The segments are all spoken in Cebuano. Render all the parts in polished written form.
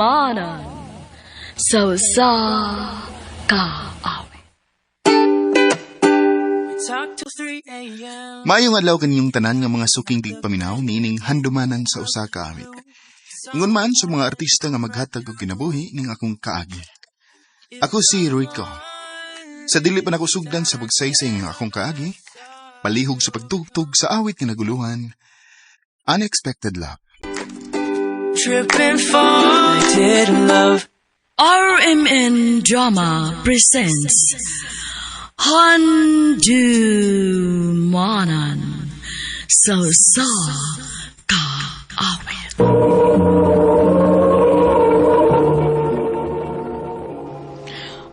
Handumanan sa usa ka awit. Maayong adlaw kaninyong tanan nga mga suking tigpaminaw niining handumanan sa usa ka awit. Ingon man sa mga artista nga maghatag og kinabuhi ning akong kaagi. Ako si Rico. Sa dili pa nako sugdan sa pagsaysay ng akong kaagi, palihog sa pagtugtog sa awit nga naguluhan, Unexpected Love. Trip and fall, I didn't love. RMN Drama presents Handumanan sa usa ka awit.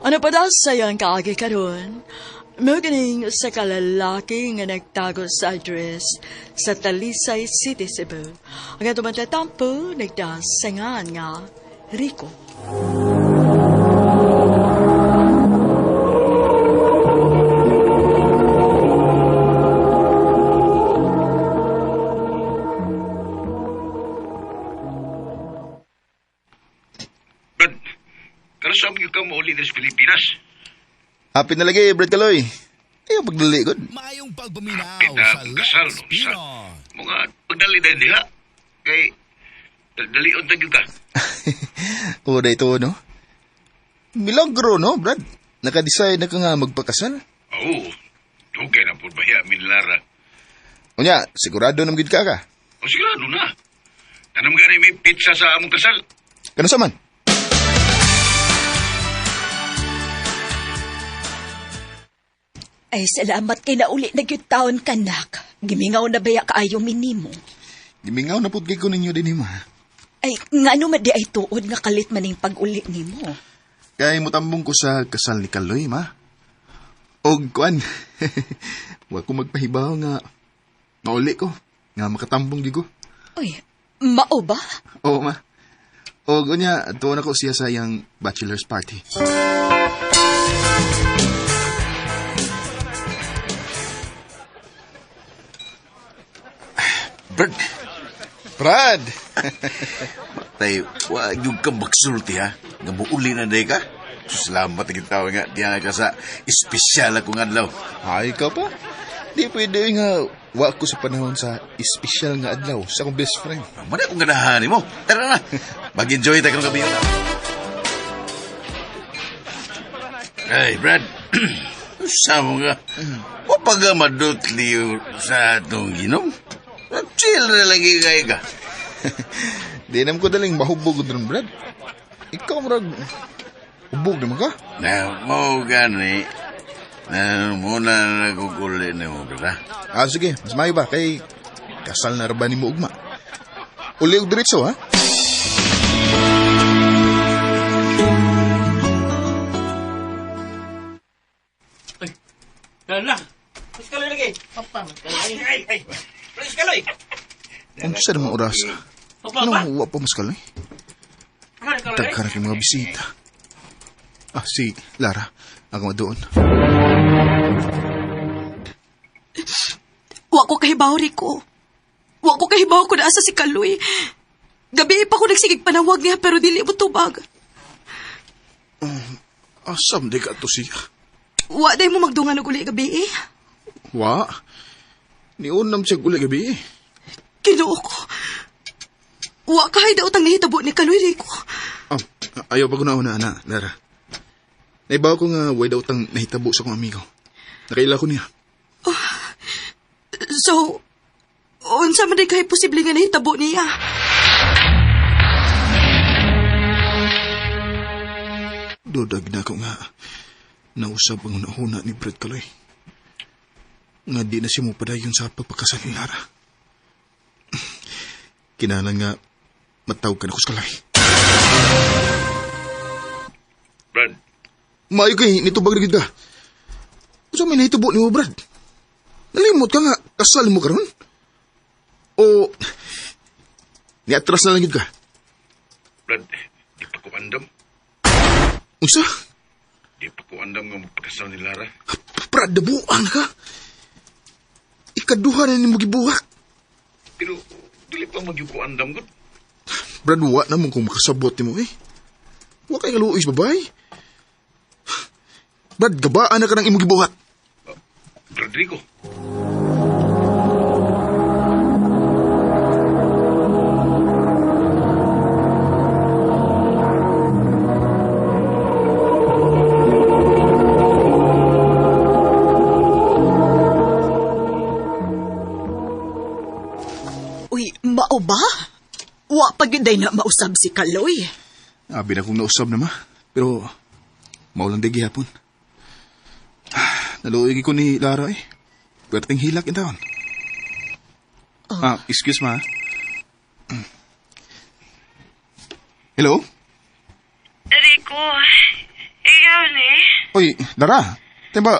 Ano pa daw sayang kaagi karon? Muganing sa kalalaki nga nagtago sa address sa Talisay City, Cebu. Ang atong tatampo nagdasangan nga Rico. Brad, kanasam yung ka mauli diri sa Pilipinas? Happy na lagi, Brad Kaloy. Ayaw pagdali, god. Maayong pagpaminaw Kita sa pagkasal, Lex no, sa Pinon. mga pagdali dahil diha. Kay, dalion tayo ka. Oo, ito, no? Milagro, no, Brad? Naka-decide na ka nga magpakasal. Oo, dugay na po ba min Lara? Unya, sigurado na magid ka ka. O sigurado na. Tanam gani may pizza sa among kasal. Kano sa man? Ay, salamat kay nauli na gyud taon kanak. Gimingaw na baya kaayo minimo. Gimingaw na pud kay ko ninyo din, ma. Ay, ngano man di ay tuod nga kalit maning pag-uli nimo. Kay mutambong ko sa kasal ni Kaloy, ma. Og kuan. Wa ko magpahibaw nga nauli ko nga makatambong di ko. Uy, mao ba? Oo, ma. Og unya, tuon ako siya sa iyang bachelor's party. Brad, Brad! tay, wa yung ka magsulti ha. Nga muuli na day ka. Salamat ang tao nga, diyan ka sa espesyal akong adlaw. Ay ka pa. Di pwede nga wa ko sa panahon sa espesyal nga adlaw sa akong best friend. Mana akong ganahan mo. Tara na, mag-enjoy tayo karong gabi. Ay, Brad. Sa mo nga, wa pa ka madutli sa atong ginom. Chill na lagi kay ka. Di naman ko daling mahubog ron, Brad. Ikaw, murag, hubog naman ka. Na, mo gani. Na, muna naguguli ni mo, Brad, ha? Ah, sige. Mas maayo ba? Kay kasal na ra ba ni mo ugma. Uli og diretso, ha? Lala. Mas kaloy lagi. Papa, ay, ay. Mas kaloy. Unsa naman oras? Papa, Ano, wa pa mas kaloy? pa. Daghan na kay mga bisita. Ah, si Lara. Ako doon. Wa ko kahibaw, Rico. Wa ko kahibaw kung naasa si Kaloy. Gabi pa ko nagsigig panawag niya pero dili mo tubag. Asam di ka to siya? Wa day mo magdungan og uli gabi eh. Wa. Niunam siya uli gabi eh. Ginoo ko. Wa kahay daw tang nahitabo ni Kaloy, Rico. Ah, ayaw pa ko na una, ana, Lara. Naibaw ko nga way daw tang nahitabo sa akong amigo. Nakaila ko niya. So, unsa man di kay posible nga nahitabo niya? Dudag na ko nga nausap ang hunahuna ni Brad Kaloy. Nga di na siya mo padayon sa pagpakasal ni Lara. Kinahanglan nga matawag ka na ko sa Kaloy. Brad, Maayo kay nitubag na gid ka. Unsa may nahitabo nimo, Brad? Nalimot ka nga kasal mo karon? O niatras na lang gid ka? Brad, di pa ko andam. Unsa? Di pa ko andam nga magpakasal ni Lara. Brad, dabuan ka. Ikaduha na nimo gibuhat. Pero, dili pa magyug ko andam gud. Brad, wa na mo kung makasabot ni mo eh. Wa kay kaluoy sa babae. Brad, gabaan na ka ng imong gibuhat. Rodrigo. Uy, mao ba? Wa pa gyud na mausab si Kaloy. Abi na kong nausab na ma. Pero, maulang di gihapon. Naluoy ko ni Lara eh. Pwerteng hilak in taon. Oh. Ah, excuse ma. Hello? Rico, ikaw ni? Uy, Lara. Timba,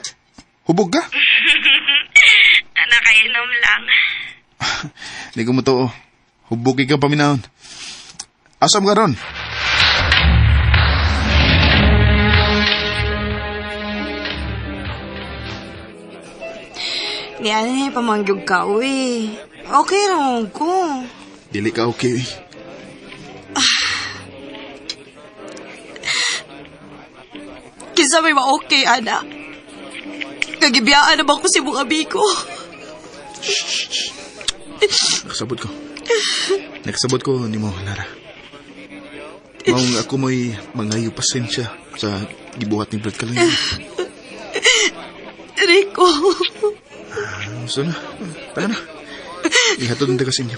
hubog ka? Nakainom lang. Hindi ko mo to. Hubog ka paminahon. Asam ka ron? Ni ano ni pamangyog ka, uy. Okay ra ko. Dili ka okay, uy. Kinsa may ma-okay, ana. Kagibiyaan na ba ko si mong amigo? Nakasabot ko. Nakasabot ko ni mo, Lara. Maong ako mo'y mangayo pasensya sa gibuhat ni Brad Kaloy. Rico. So na, tara na. Ihatod na ka sa inyo.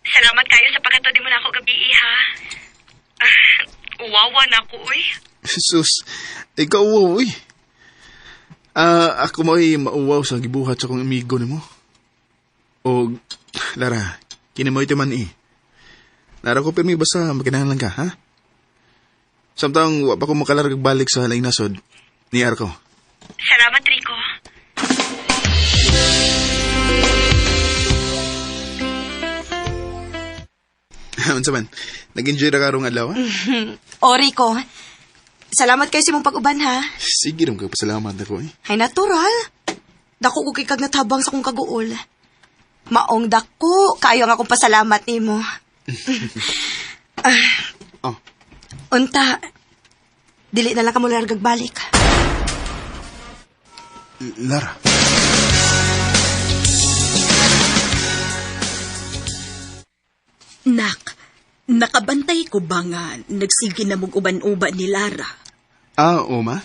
Salamat kayo sa pagkatod mo na ako gabi, ha? Uwawa na ako, uy. Jesus, ikaw uwaw, uy. Ako mo'y mauwaw sa gibuhat sa kong amigo nimo. O, Lara, kini mo ito man eh. Lara ko pirmi basta makinahanglan ka, ha? Samtang wa pa ko makalarag balik sa laing nasod, ni Arko. Salamat, Rico. Unsa man? Nag-enjoy ra karong adlaw, ha? O, Rico. Salamat kayo sa imong pag-uban, ha? Sige rin kayo, pasalamat ako, eh. Ay, natural. Dako ko kay kag natabang sa kong kaguol. Maong dako, kayo ang akong pasalamat nimo. Oh. Unta, dili na lang ka mula balik. Lara. Nak, nakabantay ko ba nga nagsige na mong uban-uban ni Lara? Ah, oo ma.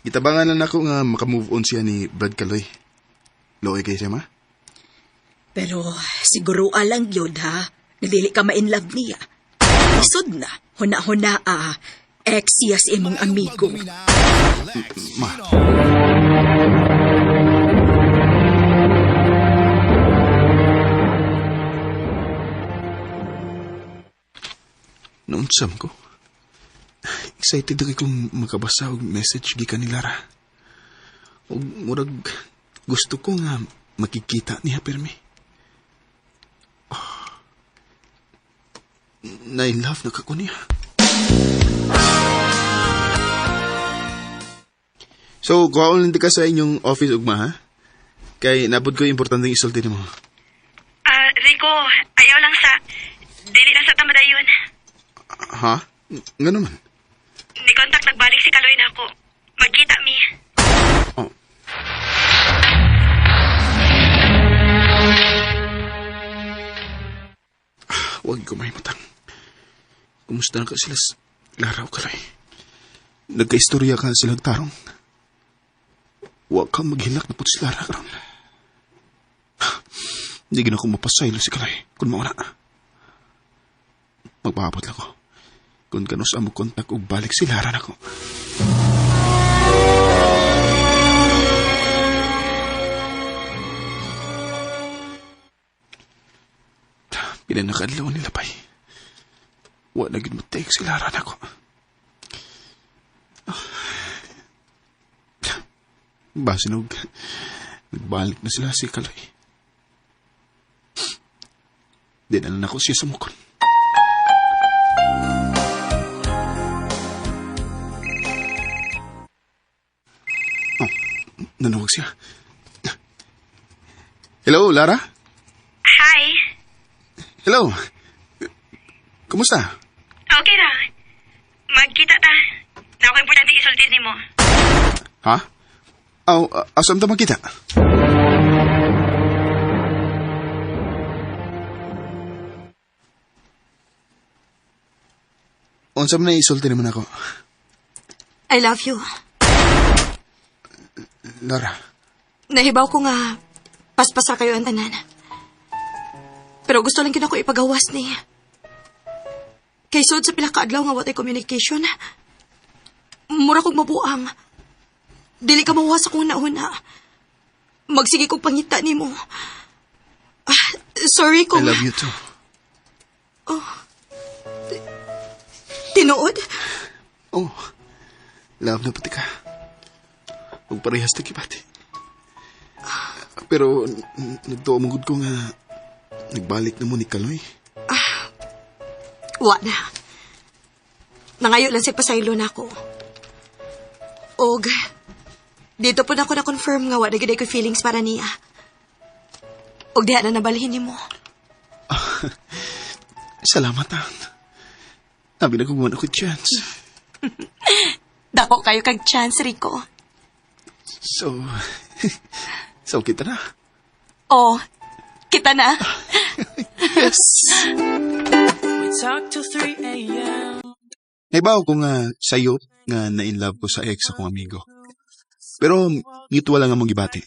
Gitabangan lang ako nga makamove on siya ni Brad Kaloy. Loy kay siya, ma? Pero siguro alang yun ha, na dili ka ma-inlove niya. Isod na, huna-huna ex siya sa imong amigo. Ma. Naunsam ko. Excited na kong makabasa og message gikan ni Lara. Og murag gusto ko nga makikita niya pirmi. Oh. Na-in-love na ka ko niya. So, kuhaon lang ka sa inyong office ugma, ha? Kay nabot ko yung importanteng isulti nimo. Rico, ayaw lang sa... Dili lang sa tamadayon. Ha? Nga naman? Ni contact nagbalik si Kaloy na ako. Magkita mi. Oh. Huwag ko mahimutang. Kumusta na ka sila Lara o Kaloy? Nagka-istorya ka sila tarong. Huwag kang maghilak na po si Lara karon. Hindi gina ko mapasaylo si Kaloy kung mauna. Magpahabot lang ko. Kung kanus ang kontak og balik si Lara nako. Pila na kaadlaw nila pay. Wa na gid mo take si Lara nako. Basin og nagbalik na sila si Kaloy. Di na lang ako siya sumukon. Oh, nanawag siya. Hello, Lara? Hi. Hello. Kumusta? Okay ra. Magkita ta. Na ako importante isulti nimo. Ha? Aw, asam ta magkita? Unsa man na isulti naman ako? I love you. Lara. Nahibaw ko nga, paspasar kayo ang tanan. Pero gusto lang gyud ako ipagawas ni. Kay sud sa pila ka adlaw nga watay communication. Mura kog mabuang. Dili ka mawas akong nauna. Magsige kog pangita nimo. Sorry kung... I love you too. Oh. Tinuod? Oh. Love na pati ka. Huwag parehas na kibati. Pero nagtuo mong ko nga nagbalik na mo ni Kaloy. Wa na. Nangayo lang sa pasaylo na ako. Og, dito po na ako na-confirm nga wa na gyud ko feelings para niya. Og diha na nabalhin nimo. Salamat, ah. Sabi na kung ako chance. Dako kayo kag chance, Rico. So, so kita na. Oh, kita na. Yes. We talked till 3 a.m. Naibaw ko nga sayop nga na-in-love ko sa ex akong amigo. Pero mutual lang among gibati.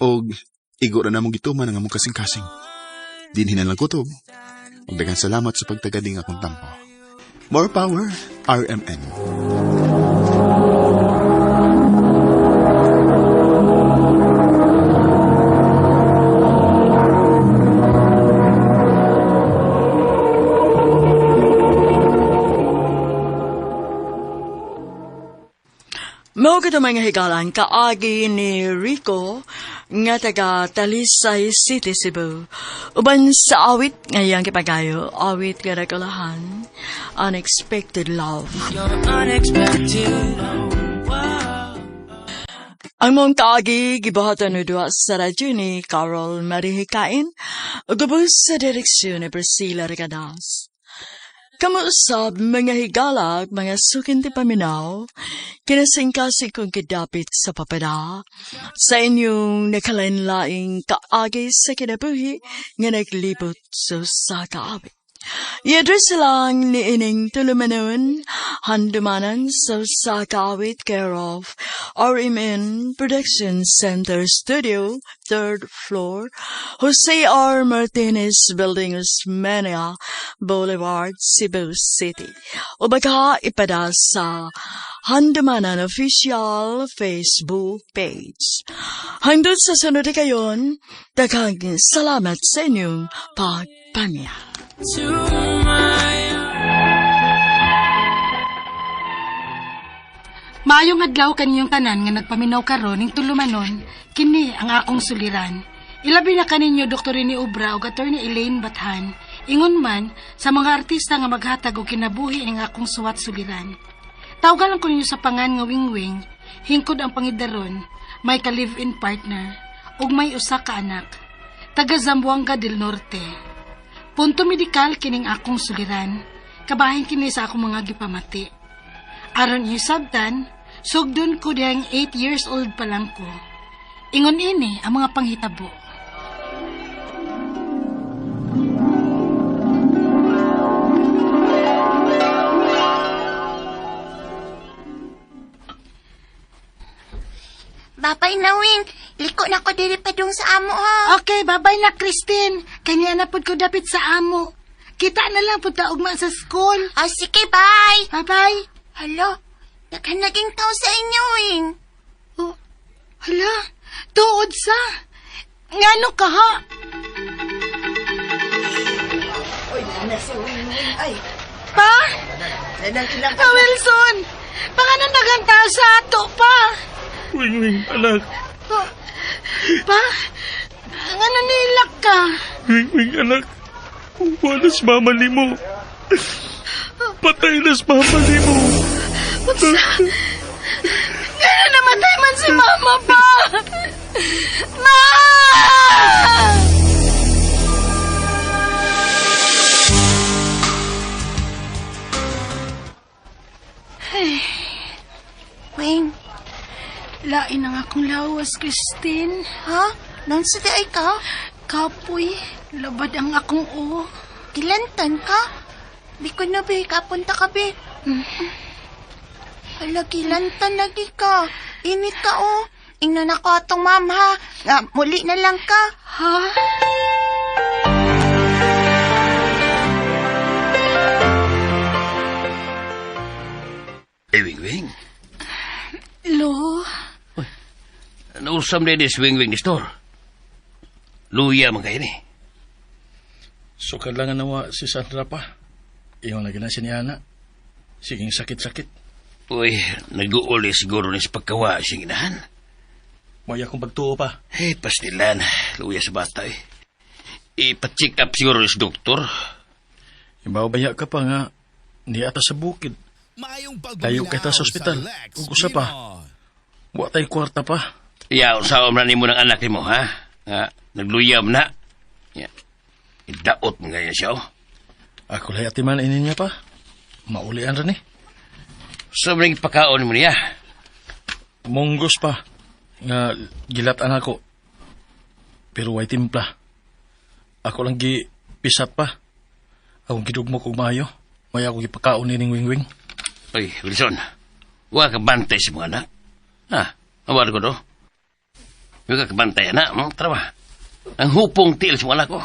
Og igo ra namong gituman ang among kasing-kasing. Dinhi na lang kutob. Og daghang salamat sa pagtagaling akong tampo. More power, RMN. Mao kato mga higalan kaagi ni Rico nga taga Talisay City, Cebu. Uban sa awit ngayang kipagayo, awit nga nagkalahan, Unexpected Love. You're unexpected. Wow. Ang mong kaagi gibuhatan ni duha sa radyo ni Carol Marihikain, ug sa direksyon ni Priscilla Recadas. Kamuusab mga higalag, mga sukin ti paminaw, kinasingkasig kong kidapit sa papada, sa inyong nakalain-laing kaagi sa kinabuhi nga naglibot sa usa ka awit. I-address lang ni ining tulumanon, handumanan sa usa ka awit care of RMN Production Center Studio, 3rd floor, Jose R. Martinez Building, Osmeña Boulevard, Cebu City. O baka ipada sa Handumanan Official Facebook page. Hangtod sa sunod kayon, daghang salamat sa inyong pagpamya. To my Maayong adlaw kaniyong tanan nga nagpaminaw karon ning tulumanon, kini ang akong suliran. Ilabi na kaninyo Dr. Rene Obra ug Attorney Elaine Bathan. Ingon man sa mga artista nga maghatag og kinabuhi ning akong suwat suliran. Tawgan lang ko ninyo sa pangan nga Wingwing, hingkod ang pangidaron, may ka-live-in partner, ug may usa ka anak. Taga Zamboanga del Norte. Punto medikal kining akong suliran, kabahin kini sa akong mga gipamati. Aron inyo sabtan, sugdon ko diyang 8 years old pa lang ko. Ingon ini ang mga panghitabo. Babay na, Wing. Liko na ko diri padung sa amo, ha. Okay, babay na, Christine. Kanya na pud ko dapit sa amo. Kita na lang pud ta ugma sa school. Oh, sige, bye. Bye-bye. Hala, daghan naging tao sa inyo, Wing. Oh, hala, tuod sa. Ngano ka, ha? Oy, nana si Wing Wing. Ay, Pa? nanang ilang Pa, Wilson! Baka nang daghang tao sa ato, pa. Wing Wing, anak. Oh, pa? Ngano nilak ka? Wing Wing, anak. Wala si mama ni mo. Patay na si mama ni mo. Unsa? Ngano namatay man si mama pa? Ma! akong lawas, Christine. Ha? Naunsa di ay ka? Kapoy, labad ang akong uo. Gilantan ka? Biko na, be. Kapunta ka, be. Hala, gilantan lagi ka. Init ka, oh. Ingnan ako atong ma'am, ha? Nga, muli na lang ka. Ha? Eh, Wing Wing. Lo? Nausam na this Wing Wing store. Luya man kayo ni. So, kailangan nawa si Sandra pa. Iyon lagi na siya ni Ana. Siging sakit-sakit. Uy, nag-uuli siguro ni sa pagkawa siyang inahan. Maya akong pagtuo pa. Eh, pastilan. Luya sa bata eh. Ipa-check up siguro ni sa doktor. Ibabaya ka pa nga. Ni ata sa bukid. Layo kita sa ospital. Ug usa pa. Wa tay kwarta pa. Ya, usaom na nimo ng anak nimo, ha? Nga, nagluyam na. Ya. Idaot mo ganyan siya, oh. Ako lay atiman ini niya pa. Maulian ra ni. Sobrang pakaon mo niya. Munggos pa. Nga gilatan ako. Pero way timpla. Ako lang gi pisat pa. Akong gidugmok og maayo. May ako gipakaon ni ning Wingwing. Oy, Wilson. Wa ka bantay sa mga anak. Ha? Awar ko do. Wa ka bantay, anak. Tara ba? Ang hupong tiil sa mga anak ko.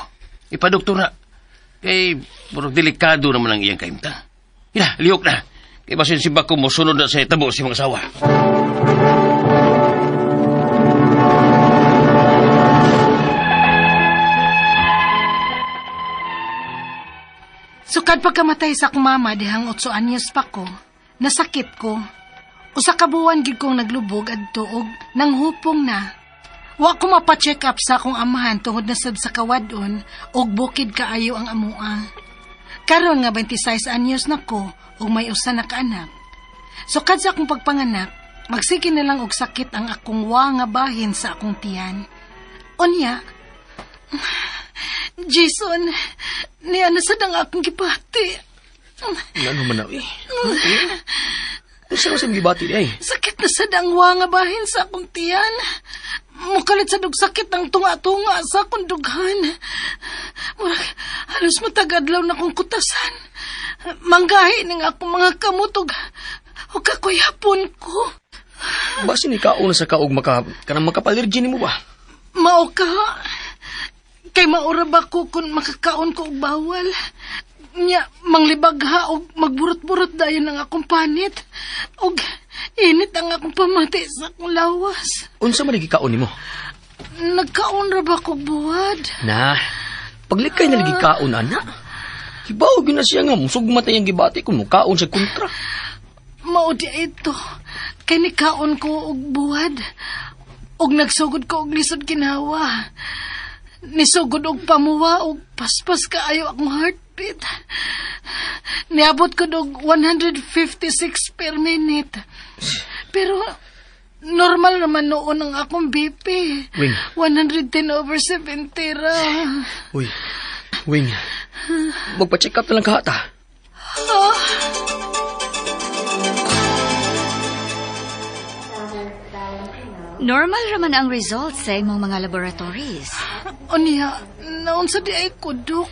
Ipadoktor na. Kay, puro delikado naman ang iyang kaimtang. Ina, lihok na. Kay basin si Bako mo sunod na sa tabo si mga asawa. Sukad pagkamatay sa akong mama dihang 8 anyos pa ko, nasakit ko. Usa ka buwan gid kong naglubog adto og nanghupong na. Wa ko mapa-check up sa akong amahan tungod na sad sa kawadon og bukid kaayo ang amua. Karon nga 26 anyos na ko og may usa na kaanak. Sukad sa akong pagpanganak, magsige na lang og sakit ang akong wa nga bahin sa akong tiyan. Unya, Jason, niya na sad ang akong gibati. Ano man na, eh? Unsa man sa gibati di ay? Sakit na sad ang wa nga bahin sa akong tiyan. Mukalit sa sakit ang tunga-tunga sa akong dughan. Murag, halos matagadlaw na kong kutasan. Manggahi ning akong mga kamot og kakuyapon ko. Basin ikaw na sa kaog maka, kanang makapalergy nimo ba? Mao ka. Kay maura ba ko kung makakaon ko og bawal? Nya, manglibagha og magburot-burot dayon ang akong panit. Og init ang akong pamati sa akong lawas. Unsa man gikaon nimo? Nagkaon ra ba kog buwad? Na, paglikay na lagi kaon, ana. Hibaw gyud na siya nga musugmat na iyang gibati kung mukaon sa kontra. Mao di ito. Kay nikaon ko og buwad. Og nagsugod ko og lisod ginawa. Nisugod og pamuwa og paspas kaayo akong heartbeat. Niabot ko og 156 per minute. Pero normal naman noon ang akong BP. Wing. 110/70 ra. Uy, Wing. Magpa-check up na lang ka ata. Oh. Normal raman ang results sa imong mga laboratories. Unya, naunsa di ay kudok.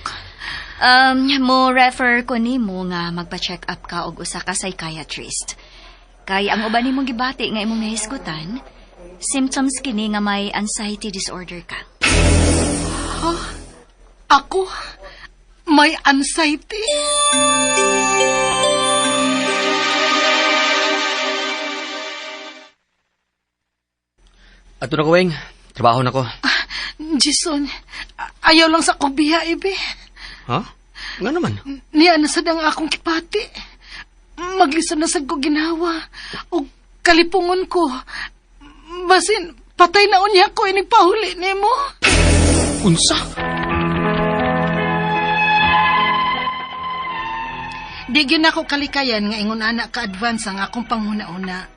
Mo refer ko nimo nga magpa-check up ka og usa ka psychiatrist. Kay ang uban nimong gibati nga imong nahisgutan, symptoms kini nga may anxiety disorder ka. Huh? Ako? May anxiety? Ato na ko, Weng. Trabaho na ko. Jason, ayaw lang sa akong biya, ibe. Ha? Nga naman? Niya na sad ang akong kipati. Maglisod na sad ko ginawa. O kalipungon ko. Basin, patay na unya ko inig pahuli nimo. Unsa? Di gyud nako kalikayan nga ingon ana ka-advance ang akong panghuna-una.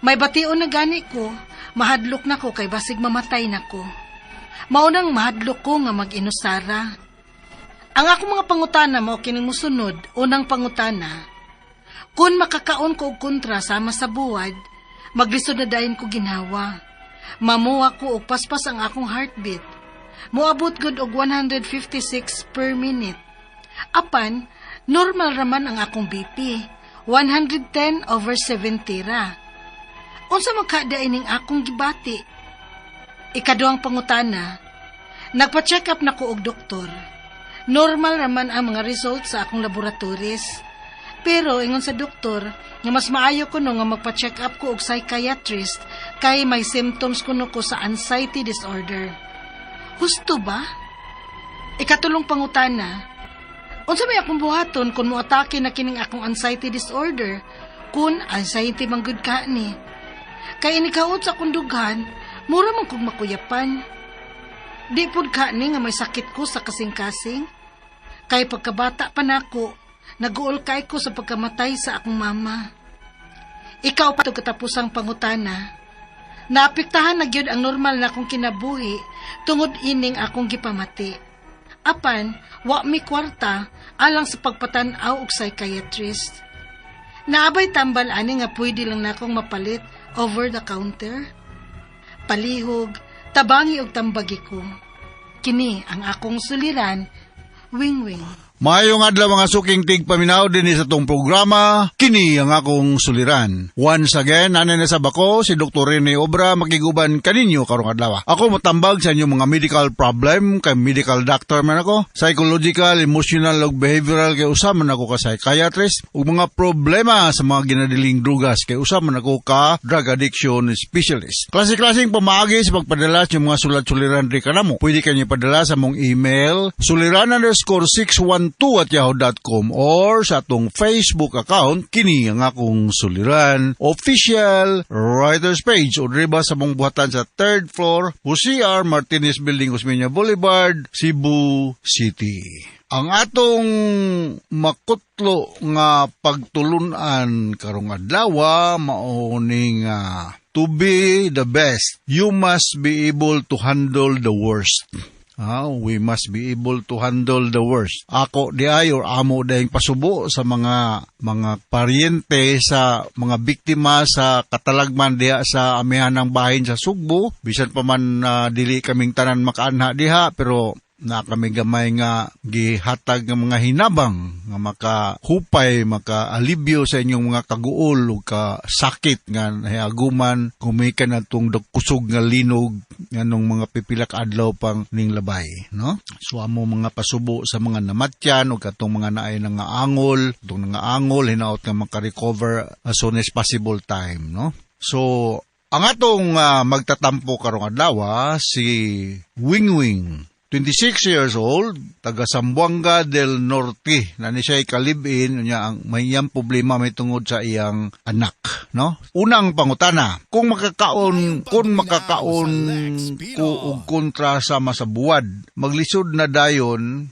May bation na gani ko, mahadlok na ko kay basig mamatay na ko. Maunang mahadlok ko nga mag-inusara. Ang akong mga pangutana mao kining mosunod, unang pangutana. Kung makakaon ko og kontra sama sa buwad, maglisod na dayon ko ginawa. Mamuwa ko og paspas ang akong heartbeat. Moabot gud og 156 per minute. Apan, normal raman ang akong BP. 110 over 70 ra. Unsa man ka ining akong gibati? Ikaduhang pangutana, nagpa-check up na ko og doktor. Normal raman ang mga results sa akong laboratories. Pero ingon sa doktor nga mas maayo kuno nga magpa-check up ko og psychiatrist kay may symptoms kuno ko sa anxiety disorder. Husto ba? Ikatulong pangutana, unsa may akong buhaton kung moatake na kining akong anxiety disorder kung anxiety man gud ka ni? Kay inikaot sa akong dughan, mura man kog makuyapan. Di pud ka ni nga may sakit ko sa kasing-kasing. Kay pagkabata pa nako, naguol kay ko sa pagkamatay sa akong mama. Ikaapat ug katapusang pangutana, naapektahan na gyud ang normal na akong kinabuhi tungod ining akong gipamati. Apan, wa mi kwarta alang sa pagpatan-aw og psychiatrist. Naa bay tambal ani nga pwede lang nakong mapalit over the counter? Palihog, tabangi og tambagi ko. Kini ang akong suliran, Wingwing. Maayong adlaw, mga suking tigpaminaw din sa atong programa, kini ang akong suliran. Once again, anay na sab ako, si Dr. Rene Obra, makiguban kaninyo karong adlaw. Ako motambag sa inyong mga medical problem, kay medical doctor man ako, psychological, emotional, ug behavioral, kay usa man ako ka psychiatrist, ug mga problema sa mga ginadiling drugas, kay usa man ako ka drug addiction specialist. Klase-klaseng pamaagi sa pagpadala sa inyong mga sulat-suliran diri kanamo. Pwede kanyo padala sa among email, suliran_612@yahoo.com or sa atong Facebook account, kini ang akong suliran official writers page, o diri ba sa among buhatan sa third floor, Jose R. Martinez Building, Osmeña Boulevard, Cebu City. Ang atong makutlo nga pagtulunan karong adlaw mao ning to be the best, you must be able to handle the worst. We must be able to handle the worst. Ako di ay or amo dayong pasubo sa mga paryente sa mga biktima sa katalagman diha sa amihanang bahin sa Sugbo. Bisan pa man dili kaming tanan makaanha diha, pero na kami gamay nga gihatag ng mga hinabang nga makahupay, makaalibyo sa inyong mga kaguol o kasakit nga nahiaguman gumikan atong kusog nga linog nganong mga pipila ka adlaw pang ning labay, no? So amo mga pasubo sa mga namatyan o katong mga naay nangaangol, atong nangaangol hinaot nga maka-recover as soon as possible time, no? So ang atong magtatampo karong adlaw si Wingwing, 26 years old, taga Zamboanga del Norte. Na ni siya ka-live-in niya, ang may iyang problema may tungod sa iyang anak, no? Unang pangutana, kung makakaon ko og kontra sama sa buwad, maglisod na dayon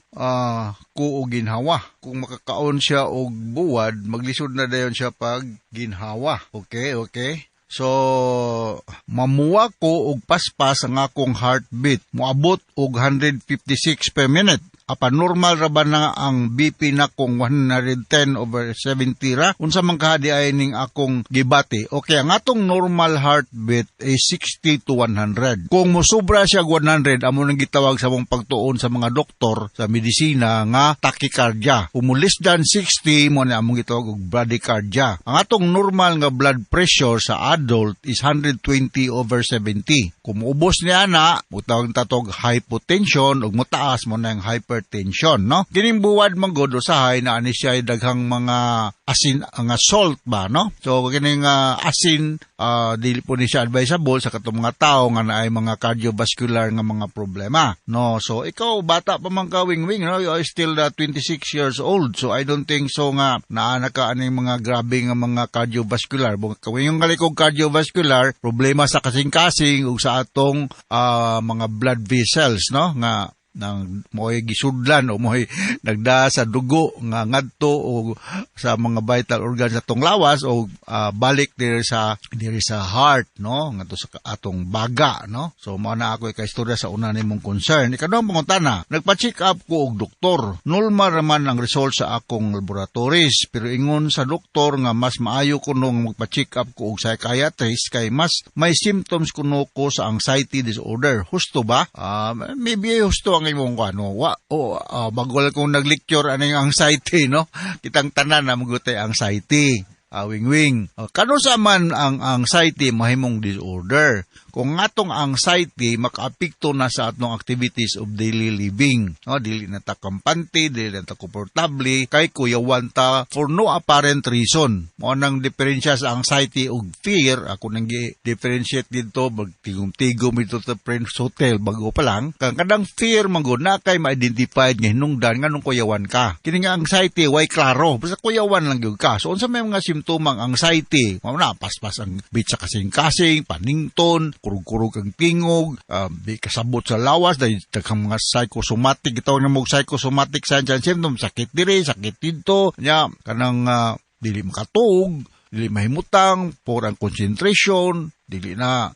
ko og ginhawa? Kung makakaon siya og buwad, maglisod na dayon siya pag ginhawa. Okay. So, mamuwa ko og paspas ang akong heartbeat. Moabot og 156 per minute. Apan normal ra ba na ang BP na kong 110 over 70 ra? Unsa man kaha di ay ning akong gibati? Okay, ang atong normal heartbeat ay 60 to 100. Kung mosobra siya 100, amo nang gitawag sa mong pagtuon sa mga doktor sa medisina nga tachycardia. Kung mo less than 60, mo na among gitawag og bradycardia. Ang atong normal nga blood pressure sa adult is 120 over 70. Kung muubos niya na, mutawag tatog hypotension ug motaas mo na ang hypertension, no? Kining buwad man gud usahay na ani siya daghang mga asin nga salt ba, no? So kining asin, dili po ni siya advisable sa katong mga tao nga naay mga cardiovascular nga mga problema, no? So ikaw, bata pa man ka, Wingwing, no? You are still 26 years old. So I don't think so nga naa na ka aning mga grabe nga mga cardiovascular. Kung yung kalikog cardiovascular, problema sa kasing-kasing ug sa atong mga blood vessels, no? Nga Nang mo'y gisudlan o mo'y nagda sa dugo nga ngadto o sa mga vital organs sa atong lawas o balik diri sa heart, no, ngadto sa atong baga, no. So mao na ako ikaistorya sa una nimong concern. Ikaduhang pangutana: nagpa-check up ko og doktor. Normal raman ang result sa akong laboratories, pero ingon sa doktor nga mas maayo kuno nga magpa-check up ko og psychiatrist kay mas may symptoms kuno ko sa anxiety disorder. Husto ba? Maybe husto ang imong ano wa o bago lang kong nag-lecture aning anxiety, no. Kitang tanan na magutay anxiety. Wing wing. Kano sa man ang anxiety mahimong disorder? Kung atong anxiety makaapekto na sa atong activities of daily living. No, dili na ta kampante, dili na ta komportable, kay kuyawan ta for no apparent reason. Mao nang diferensya sa anxiety ug fear, ako nang gi-differentiate dito, magtigom-tigom ito sa Prince Hotel bago pa lang. Kang kadang fear man gud na kay ma-identified nga hinungdan nganong kuyawan ka. Kini nga anxiety way klaro, basta kuyawan lang gyud ka. So unsa may mga simptoma ang anxiety? Mao na paspas ang bit sa kasing-kasing, panington, kurug-kurug ang tingog, di kasabot sa lawas dahil daghang mga psychosomatic, gitawag na mo psychosomatic signs and symptoms, sakit diri, sakit didto, nya kanang dili makatuog, dili mahimutang, poor ang concentration, dili na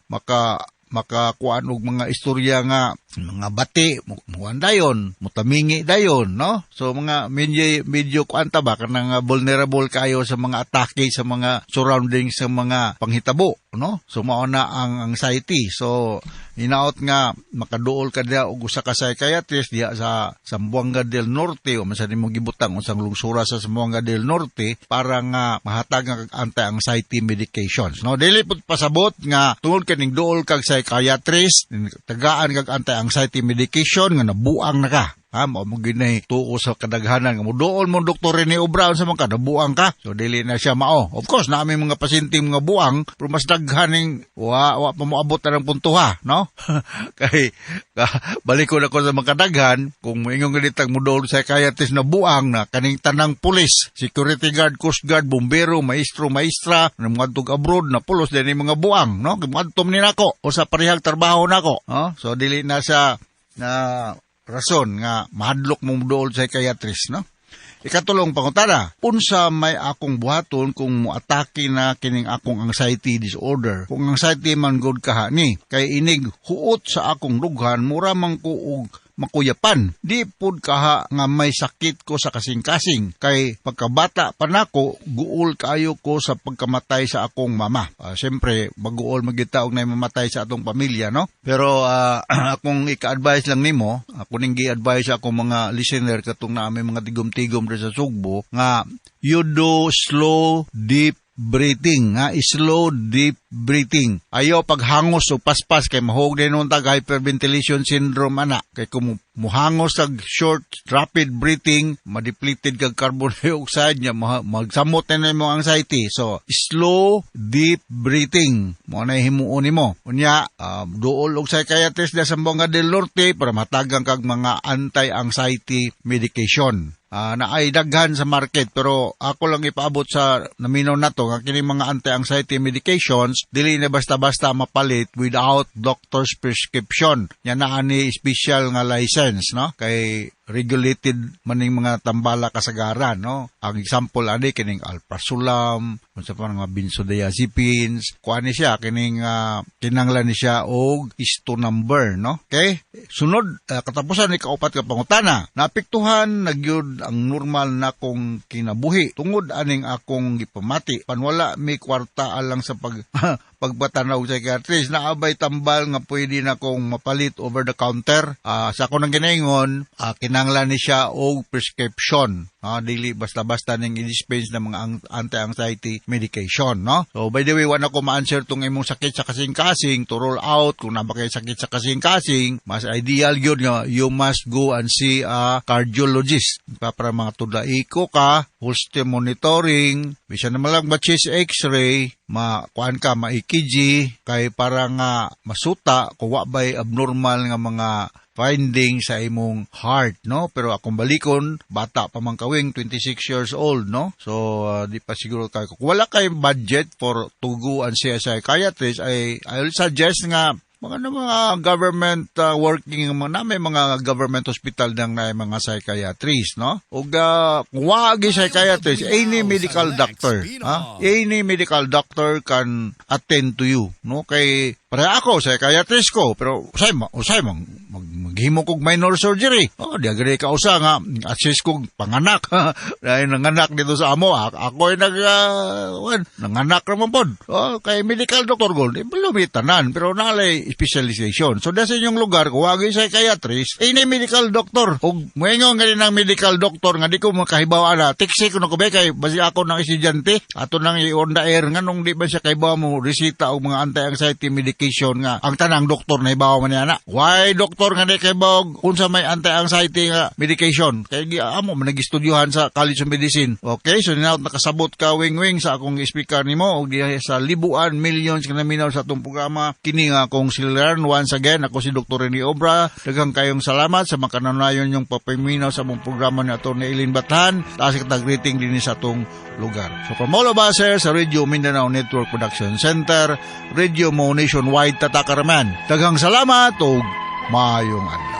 makakuan og mga istorya nga mga bati mukuan dayon, mutamingi dayon, no. So mga medyo medyo kuan ta ba, kanang vulnerable kayo sa mga atake sa mga surroundings, sa mga panghitabo, no. So mao na ang anxiety. So hinaot nga makaduol ka diha og usa ka psychiatrist diha sa Zamboanga del Norte o man sa nimong gibutang unsang lungsura sa Zamboanga del Norte para nga mahatagan kag anti-anxiety medications, no. Dili pud pasabot nga tungod kaning duol kag psychiatrist, tagaan kag anti-anxiety medication, nga nabuang na ka. Ha, mao mo ginay tuo sa kadaghanan nga moduol mo Doktor Rene Obra, unsa man ka, nabuang ka. So dili na siya mao. Of course, naa may mga pasyente mga buang, pero mas daghan ning wa pa moabot na ng punto ha, no? Kay balik ko na ko sa mga kadaghan, kung moingon ganitag moduol sa psychiatrist na buang na, kaning tanang pulis, security guard, coast guard, bombero, maestro, maestra, na mga abroad na pulos din mga buang, no? Moadto ni nako o sa parehag trabaho nako, no? So dili na siya na rason nga mahadlok mong dool sa psychiatrist, no? Ikatulong pangutana: unsa may akong buhaton kung moatake na kining akong anxiety disorder? Kung anxiety man gud kaha ni, kay inig huot sa akong dughan, mura man ko og makuyapan. Di pud kaha nga may sakit ko sa kasing-kasing. Kay pagkabata pa nako, guol kaayo ko sa pagkamatay sa akong mama. Siyempre, maguol magita og nay mamatay sa atong pamilya, no? Pero akong ika-advise lang nimo, ako ning gi-advise akong mga listener katong naa may mga tigom-tigom diri sa Sugbo nga you do slow deep breathing, ha, slow deep breathing. Ayaw paghangos o paspas kay mahog din nun tag hyperventilation syndrome ana. Kay kung muhangos ag short rapid breathing, madepleted kag carbon dioxide nya magsamot na nimo anxiety. So slow deep breathing mo na himuon nimo. Unya duol og psychiatrist sa Zamboanga del Norte para matagang kag mga anti-anxiety medication na ay daghan sa market, pero ako lang ipaabot sa naminaw nato nga kini mga anti-anxiety medications dili na basta-basta mapalit without doctor's prescription. Nya naa ni special nga license, no, kay regulated maning mga tambala kasagaran, no. Ang example ani kining alprazolam, unsa pa nga benzodiazepines, kuan ni siya kining kinanglan ni siya og ISTO number, no. Okay, sunod, katapusan ni kaupat ka pangutana: naapektuhan na gyud ang normal na kong kinabuhi tungod aning akong gipamati. Panwala mi kwarta alang sa pagpatanaw sa psychiatrist. Naa bay tambal nga pwede na kong mapalit over the counter? Sa ako nang ginaingon, kinanglan ni siya og prescription. Dili basta-basta ning i-dispense ng mga anti-anxiety medication, no? So, by the way, wala ko ma-answer tong imong sakit sa kasing-kasing. To roll out kung naa ba kay sakit sa kasing-kasing, mas ideal gyud nga you must go and see a cardiologist. Para mga tudaiko ka, Holter monitoring, bisan naman lang ba chest x-ray, ma kuan ka, ma-EKG, kay para nga masuta kung wa ba'y abnormal nga mga finding sa imong heart, no? Pero akong balikon, bata pa man kawing, 26 years old, no? So, di pa siguro kayo. Kung wala kayong budget for to go and see a psychiatrist, I will suggest nga Mga na mga government working mga na may mga government hospital nang na mga psychiatrist, no? Ug kung wa gyud psychiatrist, any medical doctor, ha? Any medical doctor can attend to you, no? Kay pareha ako, psychiatrist ko, pero usay maghimo kog minor surgery. Oh, di agri ka usa nga assist kog panganak. Dahil nanganak dito sa amo, ako ay nag nanganak naman pod. Oh, kay medical doctor gol, di tanan, pero nalay specialization. So, sa inyong lugar, kung wa gyud psychiatrist, any medical doctor. Ug moingon nga ng medical doctor nga di ko makahibaw ana, tiksi ko na ko ba kay basi ako ng estudyante, ato nang i-on the air nga nung di ba siya kahibaw mo resita og mga anti-anxiety medication nga ang tanang doktor na hibaw man niya na. Why doktor nga di kahibaw unsa may anti-anxiety nga medication? Kay gi amo man nag-estudyohan sa College of Medicine. Okay, so ninaot nakasabot ka wing-wing sa akong speaker nimo og diha sa libuan millions nga naminaw sa atong programa, kini nga akong suliran. Once again, ako si Dr. Rene Obra. Daghang kayong salamat sa makanunayon yung papaminaw sa among programa ni Atty. Eileen Bathan. Taas kitag rating din sa atong lugar. So from all of us here sa Radio Mindanao Network Production Center, Radio Mo Nationwide, tatakaraman. Daghang salamat ug maayong adlaw.